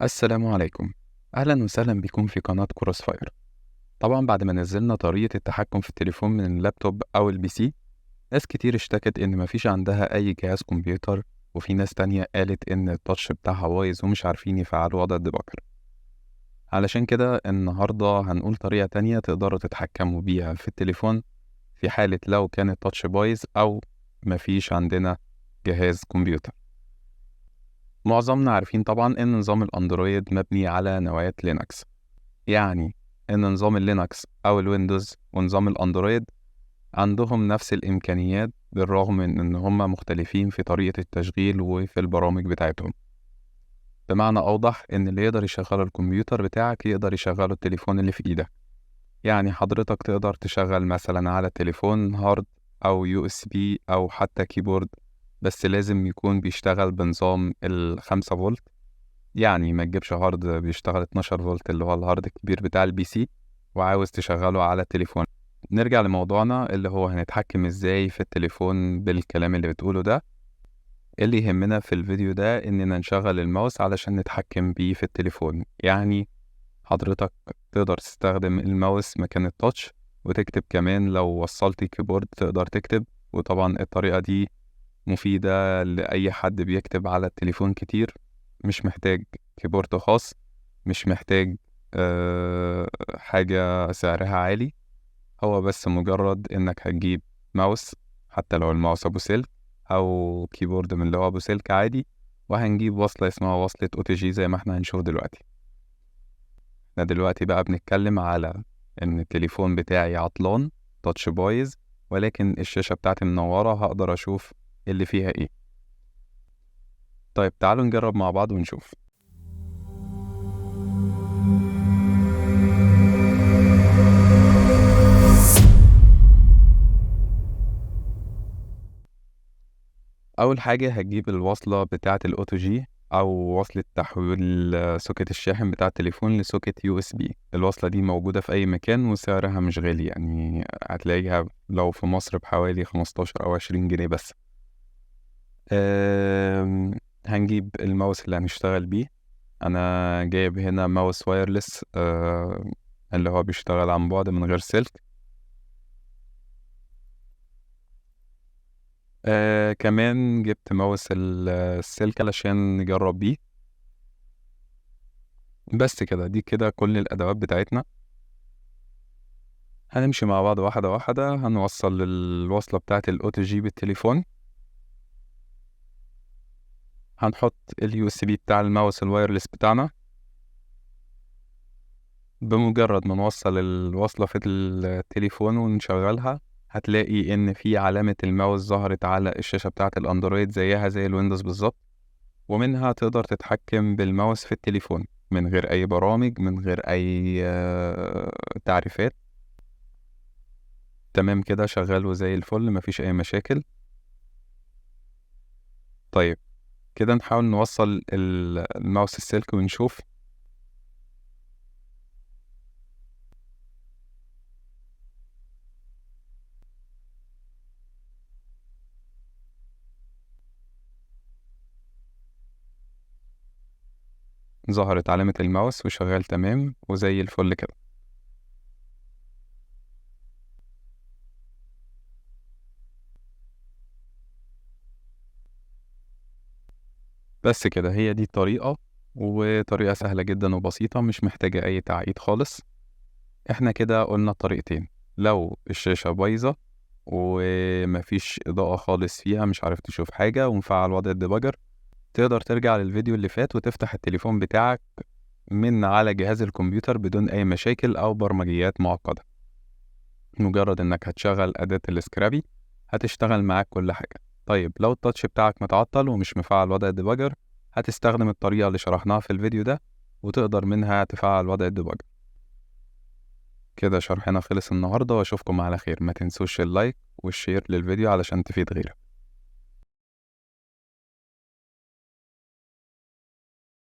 السلام عليكم، أهلا وسهلا بكم في قناة كروس فاير. طبعا بعد ما نزلنا طريقة التحكم في التليفون من اللابتوب أو ال PC، ناس كتير اشتكت إن مفيش عندها أي جهاز كمبيوتر، وفي ناس تانية قالت إن ال touch بتاعها بايظ ومش عارفين يفعلوا وضع ال debugger. علشان كده النهاردة هنقول طريقة تانية تقدروا تتحكموا بيها في التليفون في حالة لو كان ال touch بايظ أو مفيش عندنا جهاز كمبيوتر. معظمنا عارفين طبعا إن نظام الأندرويد مبني على نواة لينكس، يعني إن نظام اللينكس أو الويندوز ونظام الأندرويد عندهم نفس الإمكانيات بالرغم من إن هما مختلفين في طريقة التشغيل وفي البرامج بتاعتهم. بمعنى أوضح إن اللي يقدر يشغله الكمبيوتر بتاعك يقدر يشغله التليفون اللي في إيدك. يعني حضرتك تقدر تشغل مثلا على التليفون hard أو USB أو حتى keyboard، بس لازم يكون بيشتغل بنظام ال5 فولت. يعني ما تجيبش hard بيشتغل 12 فولت اللي هو ال hard الكبير بتاع ال PC وعاوز تشغله على التليفون. نرجع لموضوعنا اللي هو هنتحكم ازاي في التليفون بالكلام اللي بتقوله ده. اللي يهمنا في الفيديو ده اننا نشغل الماوس علشان نتحكم بيه في التليفون. يعني حضرتك تقدر تستخدم الماوس مكان ال touch وتكتب كمان، لو وصلت keyboard تقدر تكتب. وطبعا الطريقة دي مفيدة لأي حد بيكتب على التليفون كتير، مش محتاج keyboard خاص، مش محتاج حاجة سعرها عالي. هو بس مجرد انك هتجيب ماوس، حتى لو الماوس ابو سلك او keyboard من اللي هو ابو سلك عادي، وهنجيب وصلة اسمها وصلة OTG زي ما احنا هنشوف دلوقتي. احنا دلوقتي بقى بنتكلم على ان التليفون بتاعي عطلان، touch بايظ، ولكن الشاشة بتاعتي منورة، هقدر اشوف اللي فيها ايه. طيب تعالوا نجرب مع بعض ونشوف. اول حاجة هتجيب الوصلة بتاعة ال OTG او وصلة تحويل socket الشاحن بتاع التليفون ل socket USB. الوصلة دي موجودة في اي مكان وسعرها مش غالي، يعني هتلاقيها لو في مصر بحوالي 15 او 20 جنيه بس. هنجيب الماوس اللي هنشتغل بيه. انا جايب هنا mouse wireless، اللي هو بيشتغل عن بعد من غير سلك. كمان جبت ماوس السلك علشان نجرب بيه. بس كده، دي كده كل الادوات بتاعتنا. هنمشي مع بعض واحدة واحدة. هنوصل الوصلة بتاعت ال OTG بالتليفون، هنحط ال USB بتاع ال mouse ال wireless بتاعنا. بمجرد ما نوصل الوصلة في التليفون ونشغلها هتلاقي ان في علامة الماوس ظهرت على الشاشة بتاعة الاندرويد زيها زي الويندوز بالظبط، ومنها تقدر تتحكم بالماوس في التليفون من غير اي برامج، من غير اي تعريفات. تمام كده، شغال وزي الفل، مفيش اي مشاكل. طيب كده نحاول نوصل الماوس السلك ونشوف. ظهرت علامة الماوس وشغال تمام وزي الفل كده. بس كده، هي دي الطريقة، وطريقة سهلة جدا وبسيطة، مش محتاجة أي تعقيد خالص. احنا كده قلنا الطريقتين: لو الشاشة بايظة ومفيش إضاءة خالص فيها، مش عارف تشوف حاجة، ومفعل وضع ال debugger، تقدر ترجع للفيديو اللي فات وتفتح التليفون بتاعك من على جهاز الكمبيوتر بدون أي مشاكل أو برمجيات معقدة. مجرد إنك هتشغل أداة ال Scrapy هتشتغل معاك كل حاجة. طيب لو ال touch بتاعك متعطل ومش مفعل وضع ال debugger، هتستخدم الطريقة اللي شرحناها في الفيديو ده وتقدر منها تفعل وضع ال debugger. كده شرحنا خلص النهاردة، وأشوفكم على خير. ما تنسوش ال like وال share للفيديو علشان تفيد غيرك.